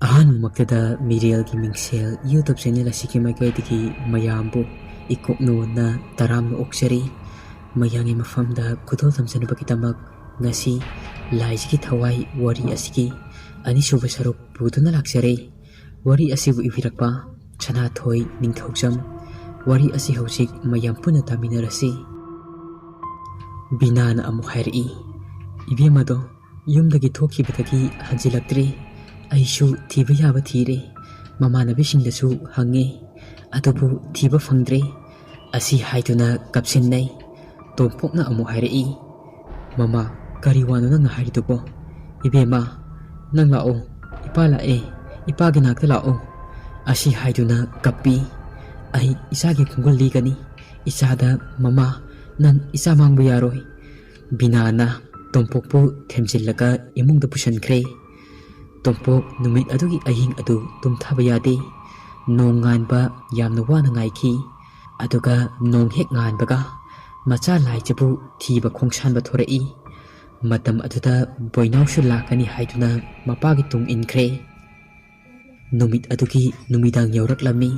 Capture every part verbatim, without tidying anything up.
ꯑꯍꯥꯟꯕꯃꯛꯇꯗ ꯃꯤꯔꯦꯜꯒꯤ ꯃꯤꯡꯁꯦꯜ YouTube channel ꯑꯁꯤꯒꯤ ꯃꯥꯏꯀꯩꯗꯒꯤ ꯃꯌꯥꯝꯕꯨ ꯏꯀꯣꯛꯅꯣꯟꯅ ꯇꯔꯥꯝꯅ ꯑꯣꯛꯆꯔꯤ꯫ ꯃꯌꯥꯝꯒꯤ ꯃꯐꯝꯗ ꯈꯨꯗꯣꯜ ꯇꯝꯖꯅꯕꯒꯤꯗꯃꯛ ꯉꯁꯤ ꯂꯥꯏꯁꯤꯒꯤ ꯊꯋꯥꯏ ꯋꯥꯔꯤ ꯑꯁꯤꯒꯤ ꯑꯅꯤꯁꯨꯕ ꯁꯔꯨꯛ ꯄꯨꯗꯨꯅ ꯂꯥꯛꯆꯔꯦ꯫ ꯋꯥꯔꯤ ꯑꯁꯤꯕꯨ ꯏꯕꯤꯔꯛꯄ ꯁꯅꯥꯊꯣꯏ ꯅꯤꯡꯊꯧꯖꯝ꯫ ꯋꯥꯔꯤ ꯑꯁꯤ ꯍꯧꯖꯤꯛ ꯃꯌꯥꯝ ꯄꯨꯟꯅ ꯇꯥꯃꯤꯟꯅꯔꯁꯤ꯫ ꯕꯤꯅꯥꯅ ꯑꯃꯨꯛ ꯍꯥꯏꯔꯛꯏ, "ꯏꯕꯦꯝꯃꯗꯣ ꯌꯨꯝꯗꯒꯤ ꯊꯣꯛꯈꯤꯕꯗꯒꯤ ꯍꯟꯖꯤꯜꯂꯛꯇ꯭ꯔꯦ꯫ ꯑꯩꯁꯨ ꯊꯤꯕ ꯌꯥꯕ ꯊꯤꯔꯦ꯫ ꯃꯃꯥꯟꯅꯕꯤꯁꯤꯡꯗꯁꯨ ꯍꯪꯉꯦ, ꯑꯗꯨꯕꯨ ꯊꯤꯕ ꯐꯪꯗ꯭ꯔꯦ"꯫ ꯑꯁꯤ ꯍꯥꯏꯗꯨꯅ ꯀꯞꯁꯤꯟꯅꯩ꯫ ꯇꯣꯝꯄꯣꯛꯅ ꯑꯃꯨꯛ ꯍꯥꯏꯔꯛꯏ, "ꯃꯃꯥ, ꯀꯔꯤ ꯋꯥꯅꯣ ꯅꯪꯅ ꯍꯥꯏꯔꯤꯗꯨꯕꯣ? ꯏꯕꯦꯝꯃ, ꯅꯪ ꯂꯥꯛꯑꯣ꯫ ꯏꯄꯥ ꯂꯥꯛꯑꯦ꯫ ꯏꯄꯥꯒꯤ ꯅꯥꯛꯇ ꯂꯥꯛꯑꯣ"꯫ ꯑꯁꯤ ꯍꯥꯏꯗꯨꯅ ꯀꯞꯄꯤ꯫ "ꯑꯩ ꯏꯆꯥꯒꯤ ꯈꯣꯡꯒꯨꯜ ꯂꯤꯒꯅꯤ꯫ ꯏꯆꯥꯗ, ꯃꯃꯥ, ꯅꯪ ꯏꯆꯥ ꯃꯥꯡꯕ ꯌꯥꯔꯣꯏ"꯫ ꯕꯤꯅꯥꯅ ꯇꯣꯝꯄꯣꯛꯄꯨ ꯊꯦꯝꯖꯤꯜꯂꯒ ꯏꯃꯨꯡꯗ ꯄꯨꯁꯤꯟꯈ꯭ꯔꯦ꯫ ꯇꯣꯝꯄꯣꯛ ꯅꯨꯃꯤꯠ ꯑꯗꯨꯒꯤ ꯑꯍꯤꯡ ꯑꯗꯨ ꯇꯨꯝꯊꯕ ꯌꯥꯗꯦ꯫ ꯅꯣꯡ ꯉꯥꯟꯕ ꯌꯥꯝꯅ ꯋꯥꯅ ꯉꯥꯏꯈꯤ꯫ ꯑꯗꯨꯒ ꯅꯣꯡ ꯍꯦꯛ ꯉꯥꯟꯕꯒ ꯃꯆꯥ ꯂꯥꯏꯖꯕꯨ ꯊꯤꯕ ꯈꯣꯡꯁꯥꯟꯕ ꯊꯣꯔꯛꯏ꯫ ꯃꯇꯝ ꯑꯗꯨꯗ ꯕꯣꯏꯅꯥꯎꯁꯨ ꯂꯥꯛꯀꯅꯤ ꯍꯥꯏꯗꯨꯅ ꯃꯄꯥꯒꯤ ꯇꯨꯡ ꯏꯟꯈ꯭ꯔꯦ꯫ ꯅꯨꯃꯤꯠ ꯑꯗꯨꯒꯤ ꯅꯨꯃꯤꯗꯥꯡ ꯌꯧꯔꯛꯂꯝꯃꯤ꯫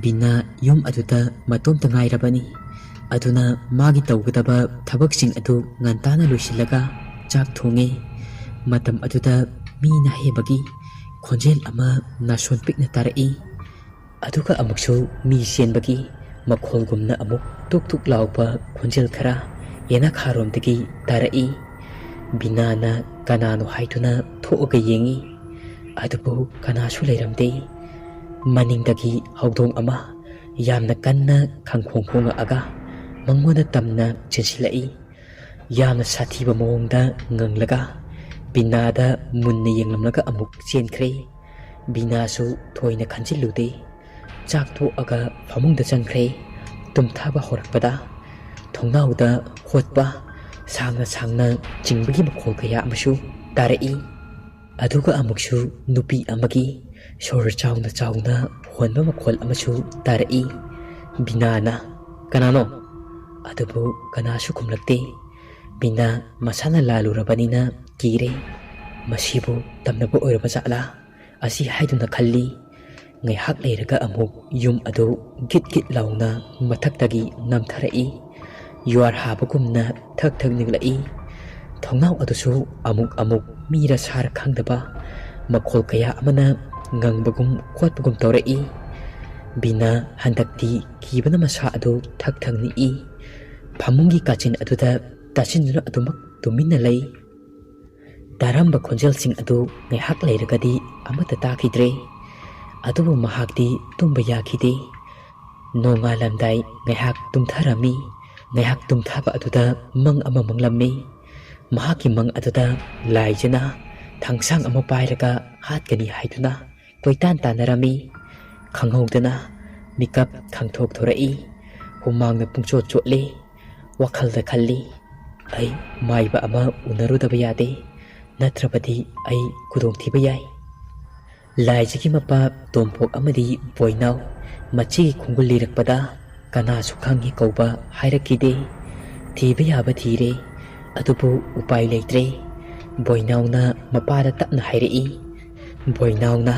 ꯕꯤꯅꯥ ꯌꯨꯝ ꯑꯗꯨꯗ ꯃꯇꯣꯝꯇ ꯉꯥꯏꯔꯕꯅꯤ꯫ ꯑꯗꯨꯅ ꯃꯥꯒꯤ ꯇꯧꯒꯗꯕ ꯊꯕꯛꯁꯤꯡ ꯑꯗꯨ ꯉꯟꯇꯥꯅ ꯂꯣꯏꯁꯤꯜꯂꯒ ꯆꯥꯛ ꯊꯣꯡꯉꯦ꯫ ꯃꯇꯝ ꯑꯗꯨꯗ ꯃꯤ ꯅꯥꯍꯦꯕꯒꯤ ꯈꯣꯟꯖꯦꯜ ꯑꯃ ꯅꯥꯁꯣꯟ ꯄꯤꯛꯅ ꯇꯥꯔꯛꯏ꯫ ꯑꯗꯨꯒ ꯑꯃꯨꯛꯁꯨ ꯃꯤ ꯆꯦꯟꯕꯒꯤ ꯃꯈꯣꯜꯒꯨꯝꯅ ꯑꯃꯨꯛ ꯇꯨꯛ ꯇꯨꯛ ꯂꯥꯎꯕ ꯈꯣꯟꯖꯦꯜ ꯈꯔ ꯌꯦꯅꯈꯥꯔꯣꯝꯗꯒꯤ ꯇꯥꯔꯛꯏ꯫ ꯕꯤꯅꯥꯅ ꯀꯅꯥꯅꯣ ꯍꯥꯏꯗꯨꯅ ꯊꯣꯛꯑꯒ ꯌꯦꯡꯉꯤ꯫ ꯑꯗꯨꯕꯨ ꯀꯅꯥꯁꯨ ꯂꯩꯔꯝꯗꯦ꯫ ꯃꯅꯤꯡꯗꯒꯤ ꯍꯧꯗꯣꯡ ꯑꯃ ꯌꯥꯝꯅ ꯀꯟꯅ ꯈꯪꯈꯣꯡ ꯈꯣꯡꯉꯛꯑꯒ ꯃꯉꯣꯟꯗ ꯇꯝꯅ ꯆꯦꯟꯁꯤꯜꯂꯛꯏ꯫ ꯌꯥꯝꯅ ꯁꯥꯊꯤꯕ ꯃꯑꯣꯡꯗ ꯉꯪꯂꯒ ꯕꯤꯅꯥꯗ ꯃꯨꯟꯅ ꯌꯦꯡꯂꯝꯂꯒ ꯑꯃꯨꯛ ꯆꯦꯟꯈ꯭ꯔꯦ꯫ ꯕꯤꯅꯥꯁꯨ ꯊꯣꯏꯅ ꯈꯟꯖꯤꯜꯂꯨꯗꯦ꯫ ꯆꯥꯛ ꯇꯣꯛꯑꯒ ꯐꯃꯨꯡꯗ ꯆꯪꯈ꯭ꯔꯦ꯫ ꯇꯨꯝꯊꯕ ꯍꯧꯔꯛꯄꯗ ꯊꯣꯡꯅꯥꯎꯗ ꯈꯣꯠꯄ, ꯁꯥꯡꯅ ꯁꯥꯡꯅ ꯆꯤꯡꯕꯒꯤ ꯃꯈꯣꯜ ꯀꯌꯥ ꯑꯃꯁꯨ ꯇꯥꯔꯛꯏ꯫ ꯑꯗꯨꯒ ꯑꯃꯨꯛꯁꯨ ꯅꯨꯄꯤ ꯑꯃꯒꯤ ꯁꯣꯔ ꯆꯥꯎꯅ ꯆꯥꯎꯅ ꯍꯣꯟꯕ ꯃꯈꯣꯜ ꯑꯃꯁꯨ ꯇꯥꯔꯛꯏ꯫ ꯕꯤꯅꯥꯅ, "ꯀꯅꯥꯅꯣ?" ꯑꯗꯨꯕꯨ ꯀꯅꯥꯁꯨ ꯈꯨꯝꯂꯛꯇꯦ꯫ ꯕꯤꯅꯥ ꯃꯁꯥꯅ ꯂꯥꯜꯂꯨꯔꯕꯅꯤꯅ ꯀꯤꯔꯦ꯫ ꯃꯁꯤꯕꯨ ꯇꯝꯅꯕ ꯑꯣꯏꯔꯕ ꯖꯥꯠꯂꯥ? ꯑꯁꯤ ꯍꯥꯏꯗꯨꯅ ꯈꯜꯂꯤ꯫ ꯉꯥꯏꯍꯥꯛ ꯂꯩꯔꯒ ꯑꯃꯨꯛ ꯌꯨꯝ ꯑꯗꯨ ꯒꯤꯠ ꯒꯤꯠ ꯂꯥꯎꯅ ꯃꯊꯛꯇꯒꯤ ꯅꯝꯊꯔꯛꯏ꯫ ꯌꯨꯍꯥꯔ ꯍꯥꯕꯒꯨꯝꯅ ꯊꯛ ꯊꯛ ꯅꯤꯛꯂꯛꯏ꯫ ꯊꯣꯡꯅꯥꯎ ꯑꯗꯨꯁꯨ ꯑꯃꯨꯛ ꯑꯃꯨꯛ ꯃꯤꯔ ꯁꯥꯔ ꯈꯪꯗꯕ ꯃꯈꯣꯜ ꯀꯌꯥ ꯑꯃꯅ ꯉꯪꯕꯒꯨꯝ ꯈꯣꯠꯄꯒꯨꯝ ꯇꯧꯔꯛꯏ꯫ ꯕꯤꯅꯥ ꯍꯟꯗꯛꯇꯤ ꯀꯤꯕꯅ ꯃꯁꯥ ꯑꯗꯨ ꯊꯛ ꯊꯛ ꯅꯤꯛꯏ꯫ ꯐꯃꯨꯡꯒꯤ ꯀꯥꯆꯤꯟ ꯑꯗꯨꯗ ꯇꯥꯁꯤꯟꯗꯨꯅ ꯑꯗꯨꯃꯛ ꯇꯨꯃꯤꯟꯅ ꯂꯩ꯫ ꯇꯥꯔꯝꯕ ꯈꯣꯟꯖꯦꯜꯁꯤꯡ ꯑꯗꯨ ꯉꯥꯏꯍꯥꯛ ꯂꯩꯔꯒꯗꯤ ꯑꯃꯠꯇ ꯇꯥꯈꯤꯗ꯭ꯔꯦ꯫ ꯑꯗꯨꯕꯨ ꯃꯍꯥꯛꯇꯤ ꯇꯨꯝꯕ ꯌꯥꯈꯤꯗꯦ꯫ ꯅꯣꯡꯉꯥꯜꯂꯝꯗꯥꯏ ꯉꯥꯏꯍꯥꯛ ꯇꯨꯝꯊꯔꯝꯃꯤ꯫ ꯉꯥꯏꯍꯥꯛ ꯇꯨꯝꯊꯕ ꯑꯗꯨꯗ ꯃꯪ ꯑꯃ ꯃꯪꯂꯝꯃꯤ꯫ ꯃꯍꯥꯛꯀꯤ ꯃꯪ ꯑꯗꯨꯗ ꯂꯥꯏꯖꯅ ꯊꯥꯡꯁꯥꯡ ꯑꯃ ꯄꯥꯏꯔꯒ ꯍꯥꯠꯀꯅꯤ ꯍꯥꯏꯗꯨꯅ ꯀꯣꯏꯇꯥꯟ ꯇꯥꯟꯅꯔꯝꯃꯤ꯫ ꯈꯪꯍꯧꯗꯅ ꯃꯤꯀꯞ ꯈꯪꯊꯣꯛ ꯊꯣꯔꯛꯏ꯫ ꯍꯨꯃꯥꯡꯅ ꯄꯨꯡꯆꯣꯠ ꯆꯣꯠꯂꯤ꯫ ꯋꯥꯈꯜꯗ ꯈꯜꯂꯤ, "ꯑꯩ ꯃꯥꯏꯕ ꯑꯃ ꯎꯅꯔꯨꯗꯕ ꯌꯥꯗꯦ, ꯅꯠꯇ꯭ꯔꯕꯗꯤ ꯑꯩ ꯈꯨꯗꯣꯡꯊꯤꯕ ꯌꯥꯏ"꯫ ꯂꯥꯏꯖꯒꯤ ꯃꯄꯥ ꯇꯣꯝꯄꯣꯛ ꯑꯃꯗꯤ ꯕꯣꯏꯅꯥꯎ ꯃꯆꯦꯒꯤ ꯈꯣꯡꯒꯨꯜ ꯂꯤꯔꯛꯄꯗ ꯀꯅꯥꯁꯨ ꯈꯪꯉꯤ ꯀꯧꯕ ꯍꯥꯏꯔꯛꯈꯤꯗꯦ꯫ ꯊꯤꯕ ꯌꯥꯕ ꯊꯤꯔꯦ, ꯑꯗꯨꯕꯨ ꯎꯄꯥꯏ ꯂꯩꯇ꯭ꯔꯦ꯫ ꯕꯣꯏꯅꯥꯎꯅ ꯃꯄꯥꯗ ꯇꯞꯅ ꯍꯥꯏꯔꯛꯏ꯫ ꯕꯣꯏꯅꯥꯎꯅ,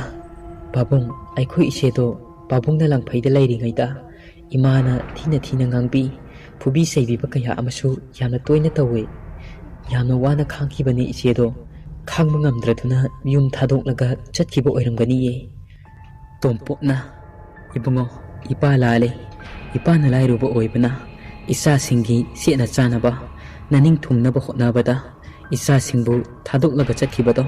"ꯄꯥꯕꯨꯡ, ꯑꯩꯈꯣꯏ ꯏꯆꯦꯗꯣ ꯄꯥꯕꯨꯡꯅ ꯂꯪꯐꯩꯗ ꯂꯩꯔꯤꯉꯩꯗ ꯏꯃꯥꯅ ꯊꯤꯅ ꯊꯤꯅ ꯉꯥꯡꯕꯤ, ꯐꯨꯕꯤ ꯆꯩꯕꯤꯕ ꯀꯌꯥ ꯑꯃꯁꯨ ꯌꯥꯝꯅ ꯇꯣꯏꯅ ꯇꯧꯏ꯫ ꯌꯥꯝꯅ ꯋꯥꯅ ꯈꯥꯡꯈꯤꯕꯅꯤ ꯏꯆꯦꯗꯣ꯫ ꯈꯥꯡꯕ ꯉꯝꯗ꯭ꯔꯗꯨꯅ ꯌꯨꯝ ꯊꯥꯗꯣꯛꯂꯒ ꯆꯠꯈꯤꯕ ꯑꯣꯏꯔꯝꯒꯅꯤꯌꯦ"꯫ ꯇꯣꯝꯄꯣꯛꯅ, "ꯏꯕꯨꯡꯉꯣ, ꯏꯄꯥ ꯂꯥꯜꯂꯦ꯫ ꯏꯄꯥꯅ ꯂꯥꯏꯔꯨꯕ ꯑꯣꯏꯕꯅ ꯏꯆꯥꯁꯤꯡꯒꯤ ꯁꯦꯠꯅ ꯆꯥꯅꯕ, ꯅꯅꯤꯡ ꯊꯨꯡꯅꯕ ꯍꯣꯠꯅꯕꯗ ꯏꯆꯥꯁꯤꯡꯕꯨ ꯊꯥꯗꯣꯛꯂꯒ ꯆꯠꯈꯤꯕꯗꯣ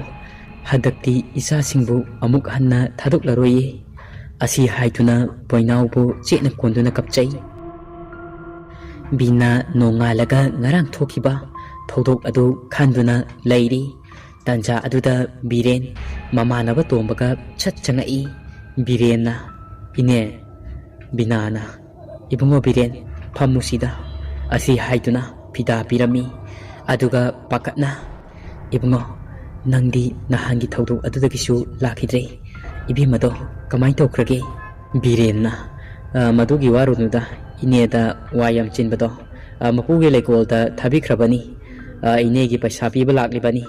ꯍꯟꯗꯛꯇꯤ ꯏꯆꯥꯁꯤꯡꯕꯨ ꯑꯃꯨꯛ ꯍꯟꯅ ꯊꯥꯗꯣꯛꯂꯔꯣꯏꯌꯦ"꯫ ꯑꯁꯤ ꯍꯥꯏꯗꯨꯅ ꯕꯣꯏꯅꯥꯎꯕꯨ ꯆꯦꯠꯅ ꯀꯣꯟꯗꯨꯅ ꯀꯞꯆꯩ꯫ ꯕꯤꯅꯥ ꯅꯣꯡꯉꯥꯜꯂꯒ ꯉꯔꯥꯡ ꯊꯣꯛꯈꯤꯕ ꯊꯧꯗꯣꯛ ꯑꯗꯨ ꯈꯟꯗꯨꯅ ꯂꯩꯔꯤ꯫ ꯇꯥꯟꯖꯥ ꯑꯗꯨꯗ ꯕꯤꯔꯦꯟ ꯃꯃꯥꯟꯅꯕ ꯇꯣꯝꯕꯒ ꯁꯠ ꯆꯪꯉꯛꯏ꯫ ꯕꯤꯔꯦꯟꯅ, "ꯏꯅꯦ"꯫ ꯕꯤꯅꯥꯅ, "ꯏꯕꯨꯡꯉꯣ ꯕꯤꯔꯦꯟ, ꯐꯝꯃꯨꯁꯤꯗ"꯫ ꯑꯁꯤ ꯍꯥꯏꯗꯨꯅ ꯐꯤꯗꯥ ꯄꯤꯔꯝꯃꯤ꯫ ꯑꯗꯨꯒ ꯄꯥꯈꯠꯅ, "ꯏꯕꯨꯡꯉꯣ, ꯅꯪꯗꯤ ꯅꯍꯥꯟꯒꯤ ꯊꯧꯗꯣꯛ ꯑꯗꯨꯗꯒꯤꯁꯨ ꯂꯥꯛꯈꯤꯗ꯭ꯔꯦ꯫ ꯏꯕꯦꯝꯃꯗꯣ ꯀꯃꯥꯏꯅ ꯇꯧꯈ꯭ꯔꯒꯦ?" ꯕꯤꯔꯦꯟꯅ, "ꯑ, ꯃꯗꯨꯒꯤ ꯋꯥꯔꯨꯅꯨꯗ, ꯏꯅꯦꯗ ꯋꯥ ꯌꯥꯝ ꯆꯤꯟꯕꯗꯣ, ꯑ, ꯃꯄꯨꯒꯤ ꯂꯩꯀꯣꯜꯗ ꯊꯥꯕꯤꯈ꯭ꯔꯕꯅꯤ꯫ ꯑ, ꯏꯅꯦꯒꯤ ꯄꯩꯁꯥ ꯄꯤꯕ ꯂꯥꯛꯂꯤꯕꯅꯤ"꯫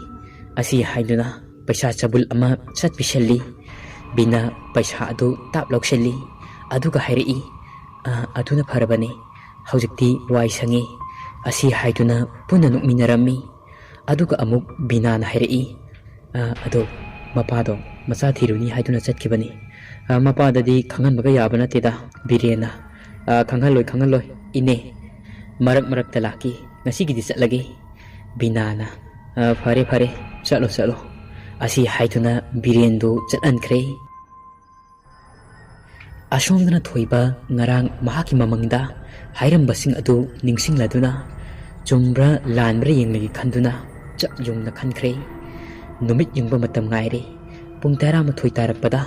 ꯑꯁꯤ ꯍꯥꯏꯗꯨꯅ ꯄꯩꯁꯥ ꯆꯕꯨꯜ ꯑꯃ ꯁꯠ ꯄꯤꯁꯜꯂꯤ꯫ ꯕꯤꯅꯥ ꯄꯩꯁꯥ ꯑꯗꯨ ꯇꯥꯞ ꯂꯧꯁꯤꯜꯂꯤ, ꯑꯗꯨꯒ ꯍꯥꯏꯔꯛꯏ, "ꯑ, ꯑꯗꯨꯅ ꯐꯔꯕꯅꯤ, ꯍꯧꯖꯤꯛꯇꯤ ꯋꯥꯏ ꯁꯪꯉꯤ"꯫ ꯑꯁꯤ ꯍꯥꯏꯗꯨꯅ ꯄꯨꯟꯅ ꯅꯣꯛꯃꯤꯟꯅꯔꯝꯃꯤ꯫ ꯑꯗꯨꯒ ꯑꯃꯨꯛ ꯕꯤꯅꯥꯅ ꯍꯥꯏꯔꯛꯏ, "ꯑ, ꯑꯗꯣ ꯃꯄꯥꯗꯣ ꯃꯆꯥ ꯊꯤꯔꯨꯅꯤ ꯍꯥꯏꯗꯨꯅ ꯆꯠꯈꯤꯕꯅꯤ꯫ ꯑ, ꯃꯄꯥꯗꯗꯤ ꯈꯪꯍꯟꯕꯒ ꯌꯥꯕ ꯅꯠꯇꯦꯗ, ꯕꯤꯔꯦꯟꯅ꯫ ꯑ, ꯈꯪꯍꯜꯂꯣꯏ, ꯈꯪꯍꯜꯂꯣꯏ, ꯏꯅꯦ꯫ ꯃꯔꯛ ꯃꯔꯛꯇ ꯂꯥꯛꯀꯦ, ꯉꯁꯤꯒꯤꯗꯤ ꯆꯠꯂꯒꯦ"꯫ ꯕꯤꯅꯥꯅ, "ꯑ, ꯐꯔꯦ, ꯐꯔꯦ, ꯆꯠꯂꯣ, ꯆꯠꯂꯣ"꯫ ꯑꯁꯤ ꯍꯥꯏꯗꯨꯅ ꯕꯤꯔꯦꯟꯗꯨ ꯆꯠꯍꯟꯈ꯭ꯔꯦ꯫ ꯑꯁꯣꯝꯗꯅ ꯊꯣꯏꯕ ꯉꯔꯥꯡ ꯃꯍꯥꯛꯀꯤ ꯃꯃꯪꯗ ꯍꯥꯏꯔꯝꯕꯁꯤꯡ ꯑꯗꯨ ꯅꯤꯡꯁꯤꯡꯂꯗꯨꯅ, ꯆꯨꯝꯕ꯭ꯔꯥ ꯂꯥꯟꯕ꯭ꯔꯥ ꯌꯦꯡꯂꯒꯦ ꯈꯟꯗꯨꯅ ꯆꯞ ꯌꯨꯡꯅ ꯈꯟꯈ꯭ꯔꯦ꯫ ꯅꯨꯃꯤꯠ ꯌꯨꯡꯕ ꯃꯇꯝ ꯉꯥꯏꯔꯦ꯫ ꯄꯨꯡ ꯇꯔꯥꯃꯥꯊꯣꯏ ꯇꯥꯔꯛꯄꯗ